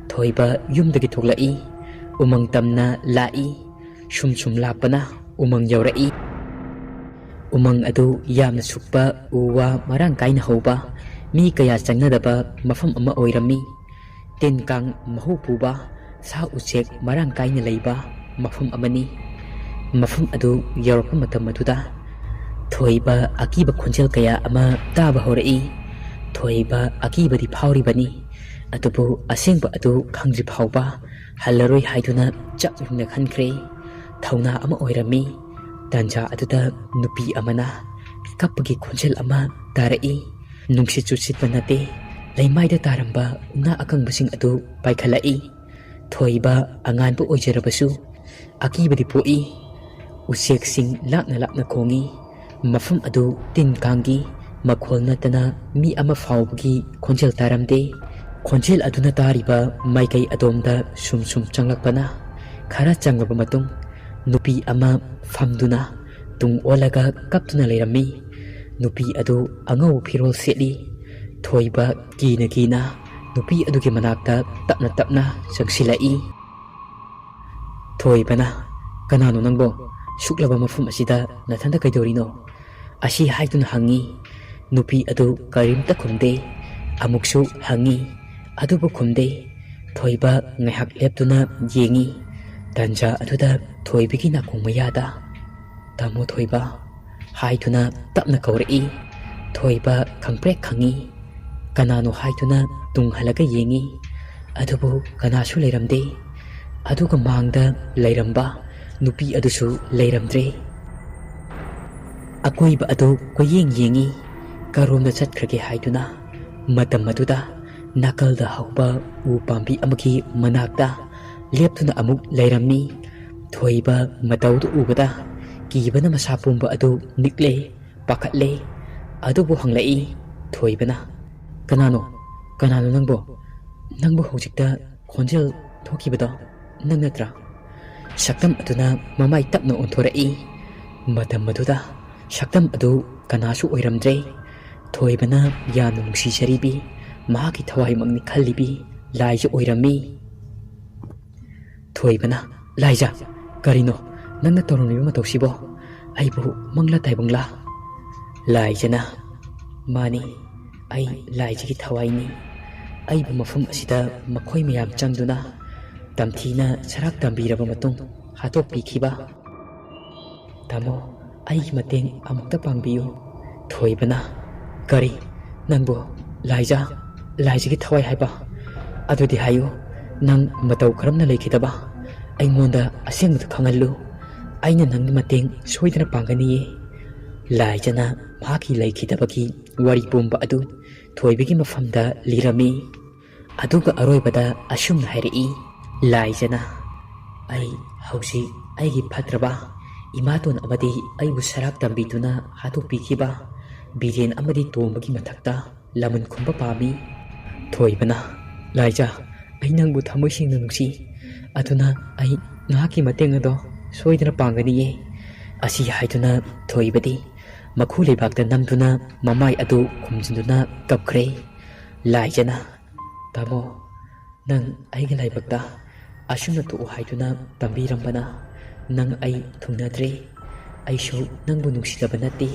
ꯊꯣꯏꯕ ꯌꯨꯝꯗꯒꯤ ꯊꯣꯛꯂꯛꯏ꯫ ꯎꯃꯪ ꯇꯝꯅ ꯂꯥꯛꯏ꯫ ꯁꯨꯝ ꯁꯨꯝ ꯂꯥꯛꯄꯅ ꯎꯃꯪ ꯌꯧꯔꯛꯏ꯫ ꯎꯃꯪ ꯑꯗꯨ ꯌꯥꯝꯅ ꯁꯨꯛꯄ, ꯎ ꯋꯥ ꯃꯔꯥꯡ ꯀꯥꯏꯅ ꯍꯧꯕ, ꯃꯤ ꯀꯌꯥ ꯆꯪꯅꯗꯕ ꯃꯐꯝ ꯑꯃ ꯑꯣꯏꯔꯝꯃꯤ꯫ ꯇꯤꯟ ꯀꯥꯡ ꯃꯍꯨ ꯄꯨꯕ, ꯁꯥ ꯎꯆꯦꯛ ꯃꯔꯥꯡ ꯀꯥꯏꯅ ꯂꯩꯕ ꯃꯐꯝ ꯑꯃꯅꯤ꯫ ꯃꯐꯝ ꯑꯗꯨ ꯌꯧꯔꯛꯄ ꯃꯇꯝ ꯑꯗꯨꯗ ꯊꯣꯏꯕ ꯑꯀꯤꯕ ꯈꯣꯟꯖꯦꯜ ꯀꯌꯥ ꯑꯃ ꯇꯥꯕ ꯍꯧꯔꯛꯏ꯫ ꯊꯣꯏꯕ ꯑꯀꯤꯕꯗꯤ ꯐꯥꯎꯔꯤꯕꯅꯤ, ꯑꯗꯨꯕꯨ ꯑꯁꯦꯡꯕ ꯑꯗꯨ ꯈꯪꯗ꯭ꯔꯤ ꯐꯥꯎꯕ ꯍꯜꯂꯔꯣꯏ ꯍꯥꯏꯗꯨꯅ ꯆꯞ ꯌꯨꯡꯅ ꯈꯟꯈ꯭ꯔꯦ꯫ ꯊꯧꯅꯥ ꯑꯃ ꯑꯣꯏꯔꯝꯃꯤ꯫ ꯇꯥꯟꯖꯥ ꯑꯗꯨꯗ ꯅꯨꯄꯤ ꯑꯃꯅ ꯀꯞꯄꯒꯤ ꯈꯣꯟꯖꯦꯜ ꯑꯃ ꯇꯥꯔꯛꯏ꯫ ꯅꯨꯡꯁꯤꯠꯁꯨ ꯁꯤꯠꯄ ꯅꯠꯇꯦ, ꯂꯩꯃꯥꯏꯗ ꯇꯥꯔꯝꯕ ꯎꯅꯥ ꯑꯀꯪꯕꯁꯤꯡ ꯑꯗꯨ ꯄꯥꯏꯈꯠꯂꯛꯏ꯫ ꯊꯣꯏꯕ ꯑꯉꯥꯟꯕ ꯑꯣꯏꯖꯔꯕꯁꯨ ꯑꯀꯤꯕꯗꯤ ꯄꯣꯛꯏ꯫ ꯎꯆꯦꯛꯁꯤꯡ ꯂꯥꯛꯅ ꯂꯥꯛꯅ ꯈꯣꯡꯏ꯫ ꯃꯐꯝ ꯑꯗꯨ ꯇꯤꯟ ꯀꯥꯡꯒꯤ ꯃꯈꯣꯜ ꯅꯠꯇꯅ ꯃꯤ ꯑꯃ ꯐꯥꯎꯕꯒꯤ ꯈꯣꯟꯖꯦꯜ ꯇꯥꯔꯝꯗꯦ꯫ ꯈꯣꯟꯖꯦꯜ ꯑꯗꯨꯅ ꯇꯥꯔꯤꯕ ꯃꯥꯏꯀꯩ ꯑꯗꯣꯝꯗ ꯁꯨꯝ ꯁꯨꯝ ꯆꯪꯂꯛꯄꯅ ꯈꯔ ꯆꯪꯂꯕ ꯃꯇꯨꯡ, ꯅꯨꯄꯤ ꯑꯃ ꯐꯝꯗꯨꯅ ꯇꯨꯡ ꯑꯣꯜꯂꯒ ꯀꯞꯇꯨꯅ ꯂꯩꯔꯝꯃꯤ꯫ ꯅꯨꯄꯤ ꯑꯗꯨ ꯑꯉꯧꯕ ꯐꯤꯔꯣꯜ ꯁꯦꯠꯂꯤ꯫ ꯊꯣꯏꯕ ꯀꯤꯅ ꯀꯤꯅ ꯅꯨꯄꯤ ꯑꯗꯨꯒꯤ ꯃꯅꯥꯛꯇ ꯇꯞꯅ ꯇꯞꯅ ꯆꯪꯁꯤꯜꯂꯛꯏ꯫ ꯊꯣꯏꯕꯅ, "ꯀꯅꯥꯅꯣ ꯅꯪꯕꯣ? ꯁꯨꯛꯂꯕ ꯃꯐꯝ ꯑꯁꯤꯗ ꯅꯊꯟꯇ ꯀꯩꯗꯧꯔꯤꯅꯣ?" ꯑꯁꯤ ꯍꯥꯏꯗꯨꯅ ꯍꯪꯉꯤ꯫ ꯅꯨꯄꯤ ꯑꯗꯨ ꯀꯔꯤꯝꯇ ꯈꯨꯝꯗꯦ꯫ ꯑꯃꯨꯛꯁꯨ ꯍꯪꯉꯤ, ꯑꯗꯨꯕꯨ ꯈꯨꯝꯗꯦ꯫ ꯊꯣꯏꯕ ꯉꯥꯏꯍꯥꯛ ꯂꯦꯞꯇꯨꯅ ꯌꯦꯡꯉꯤ꯫ ꯇꯥꯟꯖꯥ ꯑꯗꯨꯗ ꯊꯣꯏꯕꯒꯤ ꯅꯥꯀꯣꯡ ꯃꯌꯥꯗ, "ꯇꯥꯃꯣ ꯊꯣꯏꯕ" ꯍꯥꯏꯗꯨꯅ ꯇꯞꯅ ꯀꯧꯔꯛꯏ꯫ ꯊꯣꯏꯕ ꯈꯪꯄ꯭ꯔꯦꯛ ꯈꯪꯉꯤ꯫ ꯀꯅꯥꯅꯣ ꯍꯥꯏꯗꯨꯅ ꯇꯨꯡ ꯍꯜꯂꯒ ꯌꯦꯡꯉꯤ꯫ ꯑꯗꯨꯕꯨ ꯀꯅꯥꯁꯨ ꯂꯩꯔꯝꯗꯦ꯫ ꯑꯗꯨꯒ ꯃꯥꯡꯗ ꯂꯩꯔꯝꯕ ꯅꯨꯄꯤ ꯑꯗꯨꯁꯨ ꯂꯩꯔꯝꯗ꯭ꯔꯦ꯫ ꯑꯀꯣꯏꯕ ꯑꯗꯨ ꯀꯣꯏꯌꯦꯡ ꯌꯦꯡꯏ, ꯀꯔꯣꯝꯗ ꯆꯠꯈ꯭ꯔꯒꯦ ꯍꯥꯏꯗꯨꯅ꯫ ꯃꯇꯝ ꯑꯗꯨꯗ ꯅꯥꯀꯜꯗ ꯍꯧꯕ ꯎ ꯄꯥꯝꯕꯤ ꯑꯃꯒꯤ ꯃꯅꯥꯛꯇ ꯂꯦꯞꯇꯨꯅ ꯑꯃꯨꯛ ꯂꯩꯔꯝꯃꯤ꯫ ꯊꯣꯏꯕ ꯃꯇꯧꯗꯨ ꯎꯕꯗ ꯀꯤꯕꯅ ꯃꯁꯥ ꯄꯨꯝꯕ ꯑꯗꯨ ꯅꯤꯛꯂꯦ, ꯄꯥꯈꯠꯂꯦ꯫ ꯑꯗꯨꯕꯨ ꯍꯪꯂꯛꯏ ꯊꯣꯏꯕꯅ, "ꯀꯅꯥꯅꯣ? ꯀꯅꯥꯅꯣ ꯅꯪꯕꯣ? ꯅꯪꯕꯨ ꯍꯧꯖꯤꯛꯇ ꯈꯣꯟꯖꯦꯜ ꯊꯣꯛꯈꯤꯕꯗꯣ ꯅꯪ ꯅꯠꯇ꯭ꯔꯥ?" ꯁꯛꯇꯝ ꯑꯗꯨꯅ ꯃꯃꯥꯏ ꯇꯞꯅ ꯑꯣꯟꯊꯣꯔꯛꯏ꯫ ꯃꯇꯝ ꯑꯗꯨꯗ ꯁꯛꯇꯝ ꯑꯗꯨ ꯀꯅꯥꯁꯨ ꯑꯣꯏꯔꯝꯗ꯭ꯔꯦ꯫ ꯊꯣꯏꯕꯅ ꯌꯥꯝꯅ ꯅꯨꯡꯁꯤꯖꯔꯤꯕꯤ, ꯃꯍꯥꯛꯀꯤ ꯊꯋꯥꯏꯃꯛꯅꯤ ꯈꯜꯂꯤꯕꯤ ꯂꯥꯏꯖ ꯑꯣꯏꯔꯝꯃꯤ꯫ ꯊꯣꯏꯕꯅ, "ꯂꯥꯏꯖ, ꯀꯔꯤꯅꯣ? ꯅꯪꯅ ꯇꯧꯔꯝꯂꯤꯕ ꯃꯇꯧꯁꯤꯕꯣ? ꯑꯩꯕꯨ ꯃꯪꯂꯥ ꯇꯥꯏꯕꯪꯂꯥ?" ꯂꯥꯏꯖꯅ, "ꯃꯥꯅꯤ, ꯑꯩ ꯂꯥꯏꯖꯒꯤ ꯊꯋꯥꯏꯅꯤ꯫ ꯑꯩꯕꯨ ꯃꯐꯝ ꯑꯁꯤꯗ ꯃꯈꯣꯏ ꯃꯌꯥꯝ ꯆꯪꯗꯨꯅ ꯇꯝꯊꯤꯅ ꯁꯔꯥꯛ ꯇꯝꯕꯤꯔꯕ ꯃꯇꯨꯡ ꯍꯥꯠꯇꯣꯛꯄꯤꯈꯤꯕ꯫ ꯇꯥꯃꯣ, ꯑꯩꯒꯤ ꯃꯇꯦꯡ ꯑꯃꯨꯛꯇ ꯄꯥꯡꯕꯤꯌꯨ꯫" ꯊꯣꯏꯕꯅ, "ꯀꯔꯤ? ꯅꯪꯕꯨ ꯂꯥꯏꯖ, ꯂꯥꯏꯖꯒꯤ ꯊꯋꯥꯏ ꯍꯥꯏꯕ? ꯑꯗꯨꯗꯤ ꯍꯥꯏꯌꯨ, ꯅꯪ ꯃꯇꯧ ꯀꯔꯝꯅ ꯂꯩꯈꯤꯗꯕ? ꯑꯩꯉꯣꯟꯗ ꯑꯁꯦꯡꯕꯗꯨ ꯈꯪꯍꯜꯂꯨ꯫ ꯑꯩꯅ ꯅꯪꯒꯤ ꯃꯇꯦꯡ ꯁꯣꯏꯗꯅ ꯄꯥꯡꯒꯅꯤꯌꯦ꯫" ꯂꯥꯏꯖꯅ ꯃꯍꯥꯛꯀꯤ ꯂꯩꯈꯤꯗꯕꯒꯤ ꯋꯥꯔꯤ ꯄꯨꯝꯕ ꯑꯗꯨ ꯊꯣꯏꯕꯒꯤ ꯃꯐꯝꯗ ꯂꯤꯔꯝꯃꯤ꯫ ꯑꯗꯨꯒ ꯑꯔꯣꯏꯕꯗ ꯑꯁꯨꯝꯅ ꯍꯥꯏꯔꯛꯏ, ꯂꯥꯏꯖꯅ, "ꯑꯩ ꯍꯧꯖꯤꯛ ꯑꯩꯒꯤ ꯐꯠꯇ꯭ꯔꯕ ꯏꯃꯥꯇꯣꯟ ꯑꯃꯗꯤ ꯑꯩꯕꯨ ꯁꯔꯥꯛ ꯇꯝꯕꯤꯗꯨꯅ ꯍꯥꯠꯇꯣꯛꯄꯤꯈꯤꯕ ꯕꯤꯔꯦꯟ ꯑꯃꯗꯤ ꯇꯣꯝꯕꯒꯤ ꯃꯊꯛꯇ ꯂꯃꯟ ꯈꯨꯝꯕ ꯄꯥꯝꯃꯤ꯫" ꯊꯣꯏꯕꯅ, "ꯂꯥꯏꯖ, ꯑꯩ ꯅꯪꯕꯨ ꯊꯃꯣꯏ ꯁꯦꯡꯅ ꯅꯨꯡꯁꯤ, ꯑꯗꯨꯅ ꯑꯩ ꯅꯍꯥꯛꯀꯤ ꯃꯇꯦꯡ ꯑꯗꯣ ꯁꯣꯏꯗꯅ ꯄꯥꯡꯒꯅꯤꯌꯦ꯫" ꯑꯁꯤ ꯍꯥꯏꯗꯨꯅ ꯊꯣꯏꯕꯗꯤ ꯃꯈꯨ ꯂꯩꯕꯥꯛꯇ ꯅꯝꯗꯨꯅ ꯃꯃꯥꯏ ꯑꯗꯨ ꯈꯨꯝꯖꯤꯟꯗꯨꯅ ꯀꯞꯈ꯭ꯔꯦ꯫ ꯂꯥꯏꯖꯅ, "ꯇꯥꯃꯣ, ꯅꯪ ꯑꯩꯒꯤ ꯂꯥꯏꯕꯛꯇ ꯑꯁꯨꯝꯅ ꯊꯣꯛꯎ ꯍꯥꯏꯗꯨꯅ ꯇꯝꯕꯤꯔꯝꯕꯅ ꯅꯪ ꯑꯩ ꯊꯨꯡꯅꯗ꯭ꯔꯦ꯫ ꯑꯩꯁꯨ ꯅꯪꯕꯨ ꯅꯨꯡꯁꯤꯗꯕ ꯅꯠꯇꯦ꯫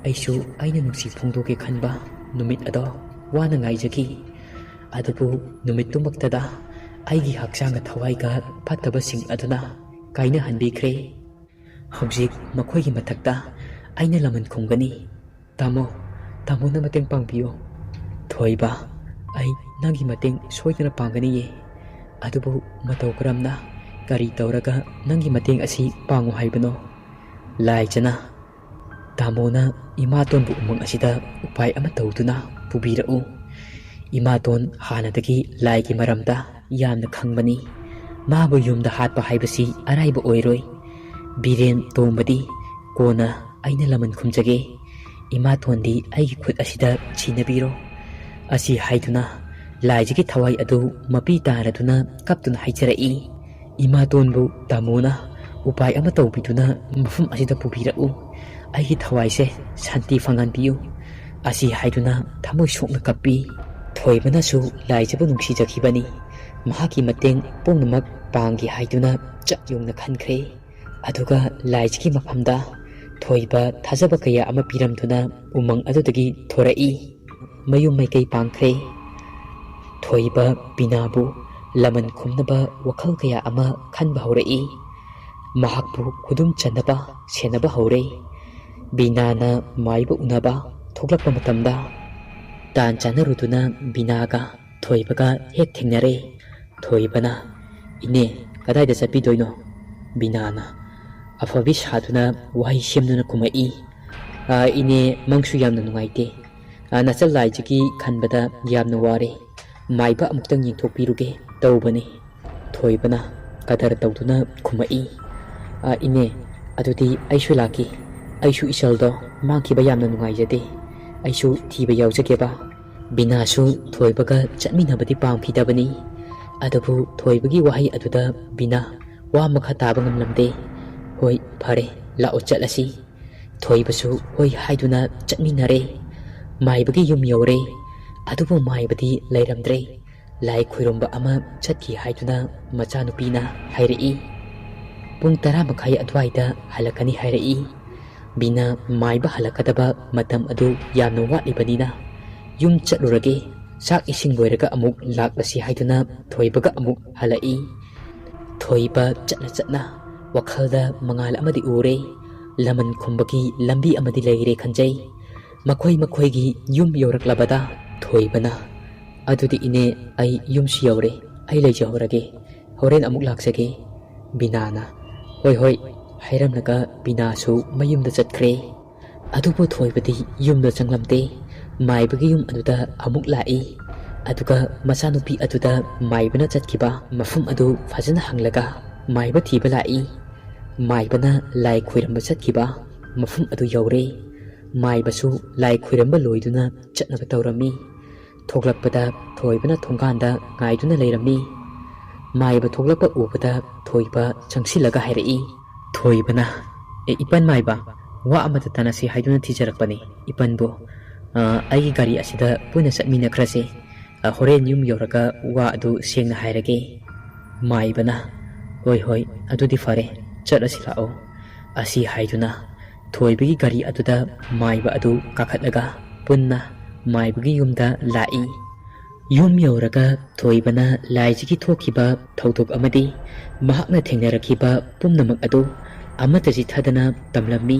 ꯑꯩꯁꯨ ꯑꯩꯅ ꯅꯨꯡꯁꯤ ꯐꯣꯡꯗꯣꯛꯀꯦ ꯈꯟꯕ ꯅꯨꯃꯤꯠ ꯑꯗꯣ ꯋꯥꯅ ꯉꯥꯏꯖꯈꯤ꯫ ꯑꯗꯨꯕꯨ ꯅꯨꯃꯤꯠꯇꯨꯃꯛꯇꯗ ꯑꯩꯒꯤ ꯍꯛꯆꯥꯡꯒ ꯊꯋꯥꯏꯒ ꯐꯠꯇꯕꯁꯤꯡ ꯑꯗꯨꯅ ꯀꯥꯏꯅꯍꯟꯕꯤꯈ꯭ꯔꯦ꯫ ꯍꯧꯖꯤꯛ ꯃꯈꯣꯏꯒꯤ ꯃꯊꯛꯇ ꯑꯩꯅ ꯂꯃꯟ ꯈꯨꯝꯒꯅꯤ꯫ ꯇꯥꯃꯣ, ꯇꯥꯃꯣꯅ ꯃꯇꯦꯡ ꯄꯥꯡꯕꯤꯌꯨ꯫" ꯊꯣꯏꯕ, "ꯑꯩ ꯅꯪꯒꯤ ꯃꯇꯦꯡ ꯁꯣꯏꯗꯅ ꯄꯥꯡꯒꯅꯤꯌꯦ꯫ ꯑꯗꯨꯕꯨ ꯃꯇꯧ ꯀꯔꯝꯅ, ꯀꯔꯤ ꯇꯧꯔꯒ ꯅꯪꯒꯤ ꯃꯇꯦꯡ ꯑꯁꯤ ꯄꯥꯡꯉꯨ ꯍꯥꯏꯕꯅꯣ?" ꯂꯥꯏꯖꯅ ꯇꯥꯃꯣꯅ ꯏꯃꯥꯇꯣꯟꯕꯨ ꯎꯃꯪ ꯑꯁꯤꯗ ꯎꯄꯥꯏ ꯑꯃ ꯇꯧꯗꯨꯅ ꯄꯨꯕꯤꯔꯛꯎ꯫ ꯏꯃꯥꯇꯣꯟ ꯍꯥꯟꯅꯗꯒꯤ ꯂꯥꯏꯒꯤ ꯃꯔꯝꯗ ꯌꯥꯝꯅ ꯈꯪꯕꯅꯤ꯫ ꯃꯥꯕꯨ ꯌꯨꯝꯗ ꯍꯥꯠꯄ ꯍꯥꯏꯕꯁꯤ ꯑꯔꯥꯏꯕ ꯑꯣꯏꯔꯣꯏ꯫ ꯕꯤꯔꯦꯟ ꯇꯣꯝꯕꯗꯤ ꯀꯣꯟꯅ ꯑꯩꯅ ꯂꯃꯟ ꯈꯨꯝꯖꯒꯦ꯫ ꯏꯃꯥꯇꯣꯟꯗꯤ ꯑꯩꯒꯤ ꯈꯨꯠ ꯑꯁꯤꯗ ꯁꯤꯟꯅꯕꯤꯔꯣ꯫ ꯑꯁꯤ ꯍꯥꯏꯗꯨꯅ ꯂꯥꯏꯖꯒꯤ ꯊꯋꯥꯏ ꯑꯗꯨ ꯃꯄꯤ ꯇꯥꯔꯗꯨꯅ ꯀꯞꯇꯨꯅ ꯍꯥꯏꯖꯔꯛꯏ, "ꯏꯃꯥꯇꯣꯟꯕꯨ ꯇꯥꯃꯣꯅ ꯎꯄꯥꯏ ꯑꯃ ꯇꯧꯕꯤꯗꯨꯅ ꯃꯐꯝ ꯑꯁꯤꯗ ꯄꯨꯕꯤꯔꯛꯎ꯫ ꯑꯩꯒꯤ ꯊꯋꯥꯏꯁꯦ ꯁꯥꯟꯇꯤ ꯐꯪꯍꯟꯕꯤꯌꯨ"꯫ ꯑꯁꯤ ꯍꯥꯏꯗꯨꯅ ꯊꯃꯣꯏ ꯁꯣꯛꯅ ꯀꯞꯄꯤ꯫ ꯊꯣꯏꯕꯅꯁꯨ ꯂꯥꯏꯖꯕꯨ ꯅꯨꯡꯁꯤꯖꯈꯤꯕꯅꯤ꯫ ꯃꯍꯥꯛꯀꯤ ꯃꯇꯦꯡ ꯄꯨꯝꯅꯃꯛ ꯄꯥꯡꯒꯦ ꯍꯥꯏꯗꯨꯅ ꯆꯞ ꯌꯨꯡꯅ ꯈꯟꯈ꯭ꯔꯦ꯫ ꯑꯗꯨꯒ ꯂꯥꯏꯖꯒꯤ ꯃꯐꯝꯗ ꯊꯣꯏꯕ ꯊꯥꯖꯕ ꯀꯌꯥ ꯑꯃ ꯄꯤꯔꯝꯗꯨꯅ ꯎꯃꯪ ꯑꯗꯨꯗꯒꯤ ꯊꯣꯔꯛꯏ꯫ ꯃꯌꯨꯝ ꯃꯥꯏꯀꯩ ꯄꯥꯡꯈ꯭ꯔꯦ꯫ ꯊꯣꯏꯕ ꯕꯤꯅꯥꯕꯨ ꯂꯃꯟ ꯈꯨꯝꯅꯕ ꯋꯥꯈꯜ ꯀꯌꯥ ꯑꯃ ꯈꯟꯕ ꯍꯧꯔꯛꯏ꯫ ꯃꯍꯥꯛꯄꯨ ꯈꯨꯗꯨꯝ ꯆꯟꯅꯕ ꯁꯦꯟꯅꯕ ꯍꯧꯔꯦ꯫ ꯕꯤꯅꯥꯅ ꯃꯥꯏꯕ ꯎꯅꯕ ꯊꯣꯛꯂꯛꯄ ꯃꯇꯝꯗ ꯇꯥꯟ ꯆꯥꯅꯔꯨꯗꯨꯅ ꯕꯤꯅꯥꯒ ꯊꯣꯏꯕꯒ ꯍꯦꯛ ꯊꯦꯡꯅꯔꯦ꯫ ꯊꯣꯏꯕꯅ, "ꯏꯅꯦ, ꯀꯗꯥꯏꯗ ꯆꯠꯄꯤꯗꯣꯏꯅꯣ?" ꯕꯤꯅꯥꯅ ꯑꯐꯕꯤ ꯁꯥꯗꯨꯅ ꯋꯥꯍꯩ ꯁꯦꯝꯗꯨꯅ ꯈꯨꯝꯃꯛꯏ, "ꯑꯥ, ꯏꯅꯦ, ꯃꯪꯁꯨ ꯌꯥꯝꯅ ꯅꯨꯡꯉꯥꯏꯇꯦ꯫ ꯑꯥ, ꯅꯆꯜ ꯂꯥꯏꯖꯒꯤ ꯈꯟꯕꯗ ꯌꯥꯝꯅ ꯋꯥꯔꯦ꯫ ꯃꯥꯏꯕ ꯑꯃꯨꯛꯇꯪ ꯌꯦꯡꯊꯣꯛꯄꯤꯔꯨꯒꯦ ꯇꯧꯕꯅꯤ"꯫ ꯊꯣꯏꯕꯅ ꯀꯗꯔ ꯇꯧꯗꯨꯅ ꯈꯨꯝꯃꯛꯏ, "ꯑꯥ, ꯏꯅꯦ, ꯑꯗꯨꯗꯤ ꯑꯩꯁꯨ ꯂꯥꯛꯀꯦ꯫ ꯑꯩꯁꯨ ꯏꯆꯜꯗꯣ ꯃꯥꯡꯈꯤꯕ ꯌꯥꯝꯅ ꯅꯨꯡꯉꯥꯏꯖꯗꯦ꯫ ꯑꯩꯁꯨ ꯊꯤꯕ ꯌꯥꯎꯖꯒꯦꯕ"꯫ ꯕꯤꯅꯥꯁꯨ ꯊꯣꯏꯕꯒ ꯆꯠꯃꯤꯟꯅꯕꯗꯤ ꯄꯥꯝꯈꯤꯗꯕꯅꯤ꯫ ꯑꯗꯨꯕꯨ ꯊꯣꯏꯕꯒꯤ ꯋꯥꯍꯩ ꯑꯗꯨꯗ ꯕꯤꯅꯥ ꯋꯥ ꯃꯈꯥ ꯇꯥꯕ ꯉꯝꯂꯝꯗꯦ꯫ "ꯍꯣꯏ, ꯐꯔꯦ, ꯂꯥꯛꯑꯣ, ꯆꯠꯂꯁꯤ"꯫ ꯊꯣꯏꯕꯁꯨ ꯍꯣꯏ ꯍꯥꯏꯗꯨꯅ ꯆꯠꯃꯤꯟꯅꯔꯦ꯫ ꯃꯥꯏꯕꯒꯤ ꯌꯨꯝ ꯌꯧꯔꯦ꯫ ꯑꯗꯨꯕꯨ ꯃꯥꯏꯕꯗꯤ ꯂꯩꯔꯝꯗ꯭ꯔꯦ꯫ ꯂꯥꯏ ꯈꯨꯔꯨꯝꯕ ꯑꯃ ꯆꯠꯈꯤ ꯍꯥꯏꯗꯨꯅ ꯃꯆꯥꯅꯨꯄꯤꯅ ꯍꯥꯏꯔꯛꯏ꯫ "ꯄꯨꯡ ꯇꯔꯥ ꯃꯈꯥꯏ ꯑꯗꯨꯋꯥꯏꯗ ꯍꯜꯂꯛꯀꯅꯤ" ꯍꯥꯏꯔꯛꯏ꯫ ꯕꯤꯅꯥ ꯃꯥꯏꯕ ꯍꯜꯂꯛꯀꯗꯕ ꯃꯇꯝ ꯑꯗꯨ ꯌꯥꯝꯅ ꯋꯥꯠꯂꯤꯕꯅꯤꯅ, "ꯌꯨꯝ ꯆꯠꯂꯨꯔꯒꯦ, ꯆꯥꯛ ꯏꯁꯤꯡ ꯂꯣꯏꯔꯒ ꯑꯃꯨꯛ ꯂꯥꯛꯂꯁꯤ" ꯍꯥꯏꯗꯨꯅ ꯊꯣꯏꯕꯒ ꯑꯃꯨꯛ ꯍꯜꯂꯛꯏ꯫ ꯊꯣꯏꯕ ꯆꯠꯅ ꯆꯠꯅ ꯋꯥꯈꯜꯗ ꯃꯉꯥꯜ ꯑꯃꯗꯤ ꯎꯔꯦ꯫ ꯂꯃꯟ ꯈꯨꯝꯕꯒꯤ ꯂꯝꯕꯤ ꯑꯃꯗꯤ ꯂꯩꯔꯦ ꯈꯟꯖꯩ꯫ ꯃꯈꯣꯏ ꯃꯈꯣꯏꯒꯤ ꯌꯨꯝ ꯌꯧꯔꯛꯂꯕꯗ ꯊꯣꯏꯕꯅ "ꯑꯗꯨꯗꯤ ꯏꯅꯦ, ꯑꯩ ꯌꯨꯝꯁꯨ ꯌꯧꯔꯦ, ꯑꯩ ꯂꯩꯖꯍꯧꯔꯒꯦ, ꯍꯣꯔꯦꯟ ꯑꯃꯨꯛ ꯂꯥꯛꯆꯒꯦ"꯫ ꯕꯤꯅꯥꯅ "ꯍꯣꯏ ꯍꯣꯏ" ꯍꯥꯏꯔꯝꯂꯒ ꯕꯤꯅꯥꯁꯨ ꯃꯌꯨꯝꯗ ꯆꯠꯈ꯭ꯔꯦ꯫ ꯑꯗꯨꯕꯨ ꯊꯣꯏꯕꯗꯤ ꯌꯨꯝꯗ ꯆꯪꯂꯝꯗꯦ꯫ ꯃꯥꯏꯕꯒꯤ ꯌꯨꯝ ꯑꯗꯨꯗ ꯑꯃꯨꯛ ꯂꯥꯛꯏ꯫ ꯑꯗꯨꯒ ꯃꯆꯥꯅꯨꯄꯤ ꯑꯗꯨꯗ ꯃꯥꯏꯕꯅ ꯆꯠꯈꯤꯕ ꯃꯐꯝ ꯑꯗꯨ ꯐꯖꯅ ꯍꯪꯂꯒ, ꯃꯥꯏꯕ ꯊꯤꯕ ꯂꯥꯛꯏ꯫ ꯃꯥꯏꯕꯅ ꯂꯥꯏ ꯈꯣꯏꯔꯝꯕ ꯆꯠꯈꯤꯕ ꯃꯐꯝ ꯑꯗꯨ ꯌꯧꯔꯦ꯫ ꯃꯥꯏꯕꯁꯨ ꯂꯥꯏ ꯈꯣꯏꯔꯝꯕ ꯂꯣꯏꯗꯨꯅ ꯆꯠꯅꯕ ꯇꯧꯔꯝꯃꯤ꯫ ꯊꯣꯛꯂꯛꯄꯗ ꯊꯣꯏꯕꯅ ꯊꯣꯡꯒꯥꯟꯗ ꯉꯥꯏꯗꯨꯅ ꯂꯩꯔꯝꯃꯤ꯫ ꯃꯥꯏꯕ ꯊꯣꯛꯂꯛꯄ ꯎꯕꯗ ꯊꯣꯏꯕ ꯆꯪꯁꯤꯜꯂꯒ ꯍꯥꯏꯔꯛꯏ꯫ ꯊꯣꯏꯕꯅ, "ꯑꯦ, ꯏꯄꯟ ꯃꯥꯏꯕ, ꯋꯥ ꯑꯃꯇ ꯇꯥꯟꯅꯁꯤ ꯍꯥꯏꯗꯨꯅ ꯊꯤꯖꯔꯛꯄꯅꯤ꯫ ꯏꯄꯟꯕꯨ, ꯑ, ꯑꯩꯒꯤ ꯒꯥꯔꯤ ꯑꯁꯤꯗ ꯄꯨꯟꯅ ꯆꯠꯃꯤꯟꯅꯈ꯭ꯔꯁꯤ꯫ ꯑ, ꯍꯣꯔꯦꯟ ꯌꯨꯝ ꯌꯧꯔꯒ ꯋꯥ ꯑꯗꯨ ꯁꯦꯡꯅ ꯍꯥꯏꯔꯒꯦ"꯫ ꯃꯥꯏꯕꯅ, "ꯍꯣꯏ ꯍꯣꯏ, ꯑꯗꯨꯗꯤ ꯐꯔꯦ, ꯆꯠꯂꯁꯤ ꯂꯥꯛꯑꯣ" ꯑꯁꯤ ꯍꯥꯏꯗꯨꯅ ꯊꯣꯏꯕꯒꯤ ꯒꯥꯔꯤ ꯑꯗꯨꯗ ꯃꯥꯏꯕ ꯑꯗꯨ ꯀꯥꯈꯠꯂꯒ ꯄꯨꯟꯅ ꯃꯥꯏꯕꯒꯤ ꯌꯨꯝꯗ ꯂꯥꯛꯏ꯫ ꯌꯨꯝ ꯌꯧꯔꯒ ꯊꯣꯏꯕꯅ ꯂꯥꯏꯖꯒꯤ ꯊꯣꯛꯈꯤꯕ ꯊꯧꯗꯣꯛ ꯑꯃꯗꯤ ꯃꯍꯥꯛꯅ ꯊꯦꯡꯅꯔꯛꯈꯤꯕ ꯄꯨꯝꯅꯃꯛ ꯑꯗꯨ ꯑꯃꯠꯇ ꯆꯤꯠꯊꯗꯅ ꯇꯝꯂꯝꯃꯤ꯫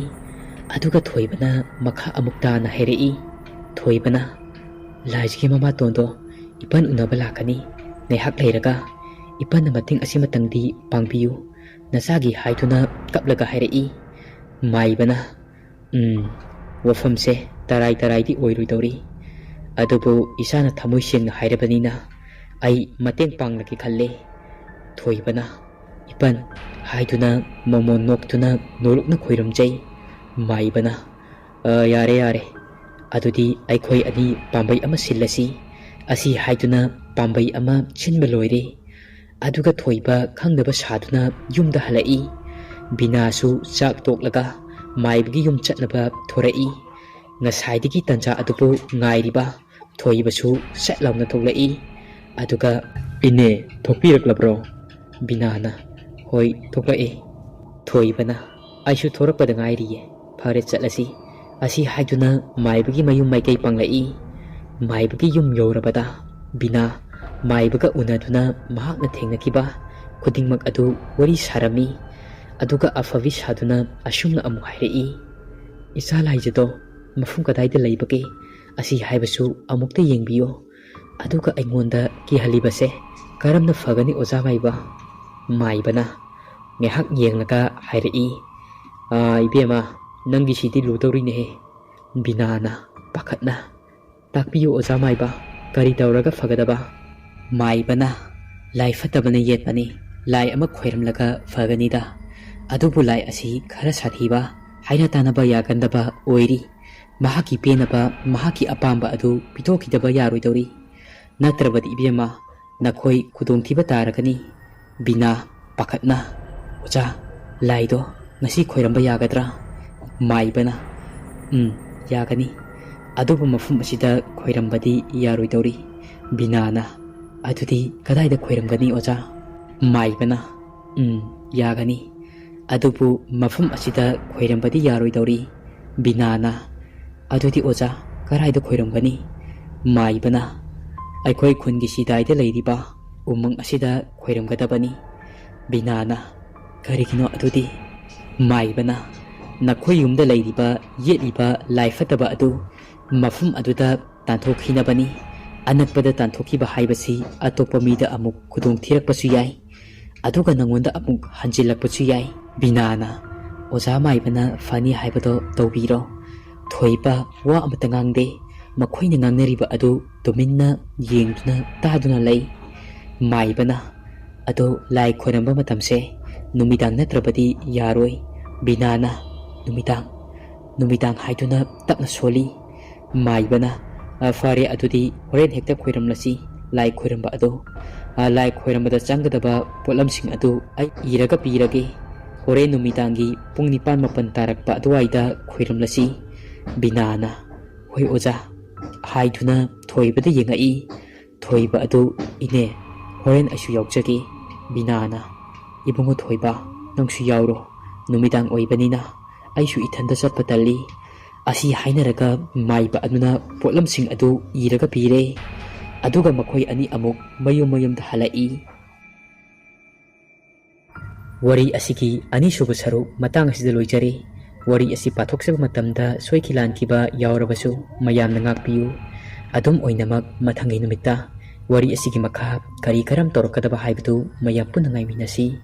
ꯑꯗꯨꯒ ꯊꯣꯏꯕꯅ ꯃꯈꯥ ꯑꯃꯨꯛ ꯇꯥꯅ ꯍꯥꯏꯔꯛꯏ꯫ ꯊꯣꯏꯕꯅ, "ꯂꯥꯏꯖꯒꯤ ꯃꯃꯥꯇꯣꯟꯗꯣ ꯏꯄꯟ ꯎꯅꯕ ꯂꯥꯛꯀꯅꯤ꯫ ꯉꯥꯏꯍꯥꯛ ꯂꯩꯔꯒ ꯏꯄꯟꯅ ꯃꯇꯦꯡ ꯑꯁꯤꯃꯇꯪꯗꯤ ꯄꯥꯡꯕꯤꯌꯨ", ꯅꯆꯥꯒꯤ ꯍꯥꯏꯗꯨꯅ ꯀꯞꯂꯒ ꯍꯥꯏꯔꯛꯏ꯫ ꯃꯥꯏꯕꯅ, "ꯎꯝ, ꯋꯥꯐꯝꯁꯦ ꯇꯔꯥꯏ ꯇꯔꯥꯏꯗꯤ ꯑꯣꯏꯔꯣꯏꯗꯧꯔꯤ꯫ ꯑꯗꯨꯕꯨ ꯏꯆꯥꯅ ꯊꯃꯣꯏ ꯁꯦꯡꯅ ꯍꯥꯏꯔꯕꯅꯤꯅ ꯑꯩ ꯃꯇꯦꯡ ꯄꯥꯡꯂꯒꯦ ꯈꯜꯂꯦ"꯫ ꯊꯣꯏꯕꯅ, "ꯏꯄꯟ" ꯍꯥꯏꯗꯨꯅ ꯃꯃꯣꯟ ꯅꯣꯛꯇꯨꯅ ꯅꯣꯂꯨꯛꯅ ꯈꯣꯏꯔꯨꯝꯖꯩ꯫ ꯃꯥꯏꯕꯅ, "ꯑ, ꯌꯥꯔꯦ, ꯌꯥꯔꯦ꯫ ꯑꯗꯨꯗꯤ ꯑꯩꯈꯣꯏ ꯑꯅꯤ ꯄꯥꯝꯕꯩ ꯑꯃ ꯁꯤꯜꯂꯁꯤ" ꯑꯁꯤ ꯍꯥꯏꯗꯨꯅ ꯄꯥꯝꯕꯩ ꯑꯃ ꯁꯤꯟꯕ ꯂꯣꯏꯔꯦ꯫ ꯑꯗꯨꯒ ꯊꯣꯏꯕ ꯈꯪꯗꯕ ꯁꯥꯗꯨꯅ ꯌꯨꯝꯗ ꯍꯜꯂꯛꯏ꯫ ꯕꯤꯅꯥꯁꯨ ꯆꯥꯛ ꯇꯣꯛꯂꯒ ꯃꯥꯏꯕꯒꯤ ꯌꯨꯝ ꯆꯠꯅꯕ ꯊꯣꯔꯛꯏ꯫ ꯉꯁꯥꯏꯗꯒꯤ ꯇꯟꯖꯥ ꯑꯗꯨꯕꯨ ꯉꯥꯏꯔꯤꯕ ꯊꯣꯏꯕꯁꯨ ꯁꯠ ꯂꯥꯎꯅ ꯊꯣꯛꯂꯛꯏ꯫ ꯑꯗꯨꯒ, "ꯏꯅꯦ, ꯊꯣꯛꯄꯤꯔꯛꯂꯕ꯭ꯔꯣ?" ꯕꯤꯅꯥꯅ, "ꯍꯣꯏ, ꯊꯣꯛꯂꯛꯑꯦ"꯫ ꯊꯣꯏꯕꯅ, "ꯑꯩꯁꯨ ꯊꯣꯔꯛꯄꯗ ꯉꯥꯏꯔꯤꯌꯦ, ꯐꯔꯦ, ꯆꯠꯂꯁꯤ" ꯑꯁꯤ ꯍꯥꯏꯗꯨꯅ ꯃꯥꯏꯕꯒꯤ ꯃꯌꯨꯝ ꯃꯥꯏꯀꯩ ꯄꯥꯡꯂꯛꯏ꯫ ꯃꯥꯏꯕꯒꯤ ꯌꯨꯝ ꯌꯧꯔꯕꯗ ꯕꯤꯅꯥ ꯃꯥꯏꯕꯒ ꯎꯅꯗꯨꯅ ꯃꯍꯥꯛꯅ ꯊꯦꯡꯅꯈꯤꯕ ꯈꯨꯗꯤꯡꯃꯛ ꯑꯗꯨ ꯋꯥꯔꯤ ꯁꯥꯔꯝꯃꯤ꯫ ꯑꯗꯨꯒ ꯑꯐꯕꯤ ꯁꯥꯗꯨꯅ ꯑꯁꯨꯝꯅ ꯑꯃꯨꯛ ꯍꯥꯏꯔꯛꯏ, "ꯏꯆꯥ ꯂꯥꯏꯖꯗꯣ ꯃꯐꯝ ꯀꯗꯥꯏꯗ ꯂꯩꯕꯒꯦ? ꯑꯁꯤ ꯍꯥꯏꯕꯁꯨ ꯑꯃꯨꯛꯇ ꯌꯦꯡꯕꯤꯌꯨ"꯫ ꯑꯗꯨꯒ ꯑꯩꯉꯣꯟꯗ ꯀꯤꯍꯜꯂꯤꯕꯁꯦ ꯀꯔꯝꯅ ꯐꯒꯅꯤ ꯑꯣꯖꯥ ꯃꯥꯏꯕ? ꯃꯥꯏꯕꯅ ꯉꯥꯏꯍꯥꯛ ꯌꯦꯡꯂꯒ ꯍꯥꯏꯔꯛꯏ, "ꯑꯥ, ꯏꯕꯦꯝꯃ, ꯅꯪꯒꯤꯁꯤꯗꯤ ꯂꯨꯗꯧꯔꯤꯅꯦꯍꯦ꯫" ꯕꯤꯅꯥꯅ ꯄꯥꯈꯠꯅ, "ꯇꯥꯛꯄꯤꯌꯨ ꯑꯣꯖꯥ ꯃꯥꯏꯕ, ꯀꯔꯤ ꯇꯧꯔꯒ ꯐꯒꯗꯕ?" ꯃꯥꯏꯕꯅ, "ꯂꯥꯏ ꯐꯠꯇꯕꯅ ꯌꯦꯠꯄꯅꯤ, ꯂꯥꯏ ꯑꯃ ꯈꯣꯏꯔꯝꯂꯒ ꯐꯒꯅꯤꯗ꯫ ꯑꯗꯨꯕꯨ ꯂꯥꯏ ꯑꯁꯤ ꯈꯔ ꯁꯥꯊꯤꯕ, ꯍꯥꯏꯅ ꯇꯥꯅꯕ ꯌꯥꯒꯟꯗꯕ ꯑꯣꯏꯔꯤ꯫ ꯃꯍꯥꯛꯀꯤ ꯄꯦꯟꯅꯕ, ꯃꯍꯥꯛꯀꯤ ꯑꯄꯥꯝꯕ ꯑꯗꯨ ꯄꯤꯊꯣꯛꯈꯤꯗꯕ ꯌꯥꯔꯣꯏꯗꯧꯔꯤ꯫ ꯅꯠꯇ꯭ꯔꯕꯗꯤ ꯏꯕꯦꯝꯃ, ꯅꯈꯣꯏ ꯈꯨꯗꯣꯡꯊꯤꯕ ꯇꯥꯔꯒꯅꯤ꯫" ꯕꯤꯅꯥ ꯄꯥꯈꯠꯅ, "ꯑꯣꯖꯥ, ꯂꯥꯏꯗꯣ ꯉꯁꯤ ꯈꯣꯏꯔꯝꯕ ꯌꯥꯒꯗ꯭ꯔꯥ?" ꯃꯥꯏꯕꯅ, "ꯎꯝ, ꯌꯥꯒꯅꯤ꯫ ꯑꯗꯨꯕꯨ ꯃꯐꯝ ꯑꯁꯤꯗ ꯈꯣꯏꯔꯝꯕꯗꯤ ꯌꯥꯔꯣꯏꯗꯧꯔꯤ꯫" ꯕꯤꯅꯥꯅ, "ꯑꯗꯨꯗꯤ ꯀꯗꯥꯏꯗ ꯈꯣꯏꯔꯝꯒꯅꯤ ꯑꯣꯖꯥ?" ꯃꯥꯏꯕꯅ, "ꯎꯝ, ꯌꯥꯒꯅꯤ꯫ ꯑꯗꯨꯕꯨ ꯃꯐꯝ ꯑꯁꯤꯗ ꯈꯣꯏꯔꯝꯕꯗꯤ ꯌꯥꯔꯣꯏꯗꯧꯔꯤ꯫" ꯕꯤꯅꯥꯅ, "ꯑꯗꯨꯗꯤ ꯑꯣꯖꯥ, ꯀꯗꯥꯏꯗ ꯈꯣꯏꯔꯝꯒꯅꯤ?" ꯃꯥꯏꯕꯅ, "ꯑꯩꯈꯣꯏ ꯈꯨꯟꯒꯤ ꯁꯤꯗꯥꯏꯗ ꯂꯩꯔꯤꯕ ꯎꯃꯪ ꯑꯁꯤꯗ ꯈꯣꯏꯔꯝꯒꯗꯕꯅꯤ꯫" ꯕꯤꯅꯥꯅ, "ꯀꯔꯤꯒꯤꯅꯣ ꯑꯗꯨꯗꯤ?" ꯃꯥꯏꯕꯅ, "ꯅꯈꯣꯏ ꯌꯨꯝꯗ ꯂꯩꯔꯤꯕ ꯌꯦꯠꯂꯤꯕ ꯂꯥꯏ ꯐꯠꯇꯕ ꯑꯗꯨ ꯃꯐꯝ ꯑꯗꯨꯗ ꯇꯥꯟꯊꯣꯛꯈꯤꯅꯕꯅꯤ꯫ ꯑꯅꯛꯄꯗ ꯇꯥꯟꯊꯣꯛꯈꯤꯕ ꯍꯥꯏꯕꯁꯤ ꯑꯇꯣꯞꯄ ꯃꯤꯗ ꯑꯃꯨꯛ ꯈꯨꯗꯣꯡ ꯊꯤꯔꯛꯄꯁꯨ ꯌꯥꯏ, ꯑꯗꯨꯒ ꯅꯪꯉꯣꯟꯗ ꯑꯃꯨꯛ ꯍꯟꯖꯤꯜꯂꯛꯄꯁꯨ ꯌꯥꯏ꯫" ꯕꯤꯅꯥꯅ, "ꯑꯣꯖꯥ ꯃꯥꯏꯕꯅ ꯐꯅꯤ ꯍꯥꯏꯕꯗꯣ ꯇꯧꯕꯤꯔꯣ꯫" ꯊꯣꯏꯕ ꯋꯥ ꯑꯃꯇ ꯉꯥꯡꯗꯦ꯫ ꯃꯈꯣꯏꯅ ꯉꯥꯡꯅꯔꯤꯕ ꯑꯗꯨ ꯇꯨꯃꯤꯟꯅ ꯌꯦꯡꯗꯨꯅ ꯇꯥꯗꯨꯅ ꯂꯩ꯫ ꯃꯥꯏꯕꯅ, "ꯑꯗꯣ ꯂꯥꯏ ꯈꯣꯏꯔꯝꯕ ꯃꯇꯝꯁꯦ ꯅꯨꯃꯤꯗꯥꯡ ꯅꯠꯇ꯭ꯔꯕꯗꯤ ꯌꯥꯔꯣꯏ꯫" ꯕꯤꯅꯥꯅ, "ꯅꯨꯃꯤꯗꯥꯡ, ꯅꯨꯃꯤꯗꯥꯡ" ꯍꯥꯏꯗꯨꯅ ꯇꯞꯅ ꯁꯣꯜꯂꯤ꯫ ꯃꯥꯏꯕꯅ, "ꯑ, ꯐꯔꯦ, ꯑꯗꯨꯗꯤ ꯍꯣꯔꯦꯟ ꯍꯦꯛꯇ ꯈꯣꯏꯔꯝꯂꯁꯤ ꯂꯥꯏ ꯈꯣꯏꯔꯝꯕ ꯑꯗꯣ꯫ ꯑ, ꯂꯥꯏ ꯈꯣꯏꯔꯝꯕꯗ ꯆꯪꯒꯗꯕ ꯄꯣꯠꯂꯝꯁꯤꯡ ꯑꯗꯨ ꯑꯩ ꯏꯔꯒ ꯄꯤꯔꯒꯦ꯫ ꯍꯣꯔꯦꯟ ꯅꯨꯃꯤꯗꯥꯡꯒꯤ ꯄꯨꯡ ꯅꯤꯄꯥꯟ ꯃꯥꯄꯟ ꯇꯥꯔꯛꯄ ꯑꯗꯨꯋꯥꯏꯗ ꯈꯣꯏꯔꯝꯂꯁꯤ꯫" ꯕꯤꯅꯥꯅ, "ꯍꯣꯏ ꯑꯣꯖꯥ" ꯍꯥꯏꯗꯨꯅ ꯊꯣꯏꯕꯗ ꯌꯦꯡꯉꯛꯏ꯫ ꯊꯣꯏꯕ ꯑꯗꯨ, "ꯏꯅꯦ, ꯍꯣꯔꯦꯟ ꯑꯩꯁꯨ ꯌꯥꯎꯖꯒꯦ꯫" ꯕꯤꯅꯥꯅ, "ꯏꯕꯨꯡꯉꯣ ꯊꯣꯏꯕ, ꯅꯪꯁꯨ ꯌꯥꯎꯔꯣ꯫ ꯅꯨꯃꯤꯗꯥꯡ ꯑꯣꯏꯕꯅꯤꯅ ꯑꯩꯁꯨ ꯏꯊꯟꯗ ꯆꯠꯄ ꯇꯜꯂꯤ꯫" ꯑꯁꯤ ꯍꯥꯏꯅꯔꯒ ꯃꯥꯏꯕ ꯑꯗꯨꯅ ꯄꯣꯠꯂꯝꯁꯤꯡ ꯑꯗꯨ ꯏꯔꯒ ꯄꯤꯔꯦ꯫ ꯑꯗꯨꯒ ꯃꯈꯣꯏ ꯑꯅꯤ ꯑꯃꯨꯛ ꯃꯌꯨꯝ ꯃꯌꯨꯝꯗ ꯍꯜꯂꯛꯏ꯫ ꯋꯥꯔꯤ ꯑꯁꯤꯒꯤ ꯑꯅꯤꯁꯨꯕ ꯁꯔꯨꯛ ꯃꯇꯥꯡ ꯑꯁꯤꯗ ꯂꯣꯏꯖꯔꯦ꯫ ꯋꯥꯔꯤ ꯑꯁꯤ ꯄꯥꯊꯣꯛꯆꯕ ꯃꯇꯝꯗ ꯁꯣꯏꯈꯤ ꯂꯥꯟꯈꯤꯕ ꯌꯥꯎꯔꯕꯁꯨ ꯃꯌꯥꯝꯅ ꯉꯥꯛꯄꯤꯌꯨ꯫ ꯑꯗꯨꯝ ꯑꯣꯏꯅꯃꯛ, ꯃꯊꯪꯒꯤ ꯅꯨꯃꯤꯠꯇ ꯋꯥꯔꯤ ꯑꯁꯤꯒꯤ ꯃꯈꯥ ꯀꯔꯤ ꯀꯔꯝ ꯇꯧꯔꯛꯀꯗꯕ ꯍꯥꯏꯕꯗꯨ ꯃꯌꯥꯝ ꯄꯨꯟꯅ ꯉꯥꯏꯃꯤꯟꯅꯁꯤ꯫